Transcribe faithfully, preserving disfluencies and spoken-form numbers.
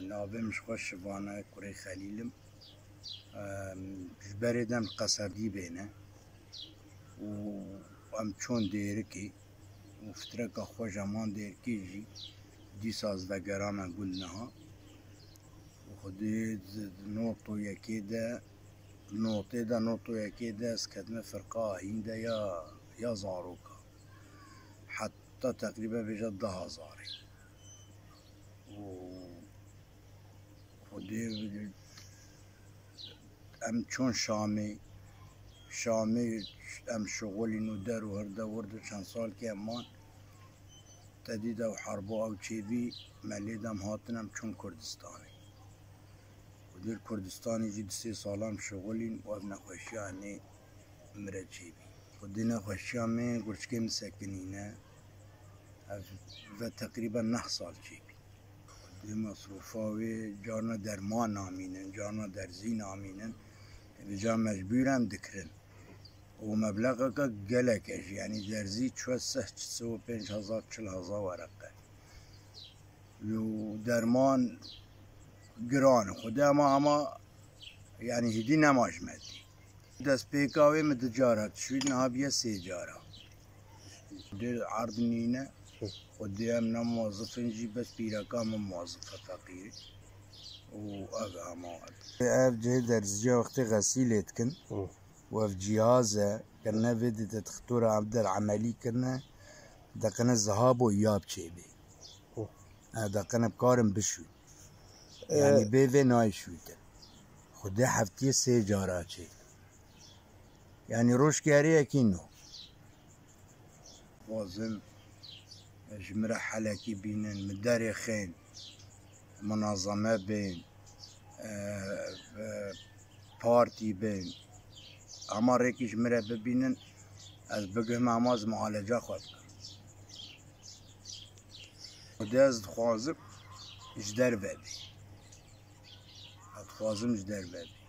Navê min ji xwe Şivan e, kurê Xelîl im. Em, ji berê de em li Qeserdîbê ne û em çûn Dêrikê û fitreka xwe ji heman Dêrikê jî dîsa ez vegerame gund niha. Û xwedê di, di noto yekê de, notê de, noto yekê de ez ketime firqa ayîn de ya, ya zaroka. Heta teqrîben bêje du hezarê. Û xwedê em çûn Şamê. Şamê em şixulîn û der û hirde wir de çend salkê em man. Te dî de ew herbo ew çêbî, me lê dem hatin em çûn Kurdistanê. Û dêr Kurdistanê jî du sê sala em şixulîn û ev nexweşiya nê mire çêbî. Xwedê nexweşiya me gurçikê min sekinîne. Ev ve teqrîben neh sal çêbî. Xwedê mesrûfa wê carna derman namînin, carna derzî namînin. Vêca mecbûr em dikirin. Û meblexeke gelek e jî, yanî derzî çi seh, çi sê û pênc hezar, çil hezar wereqe. Û derman giran e. Xwedê ama, ama, yanî hêdî nema ji me dî. Destpêka wê min du cara dişûyî, niha bûye sê cara. Dê erd nîne. Xwedê em ne muwazif in jî, bes pîreka min muwazif e, feqîr e. Û ev e ama. Ev cihê derziya wextê xesîlê dikin. Hı. Û ev cihaz e, kirine vê dî de dixtora ev der emelî kirine, deqine ziha bo ya bi çêbê. Hı. E, deqine bi karin bişûn. E, Yanî bê vê nayê şûytin. Xwedê heftiyê sê cara çê. Yanî roj gerê yekî no. Dixwazin ji min re helekî bînin, min derê xên, munazeme bên, e, e, partî bên. Ama rêkî ji min re bibînin, ez bigihim ama ez mualeca xwe bikim. Xwedê ez dixwazim ji derve bê. Ez dixwazim ji derve bê.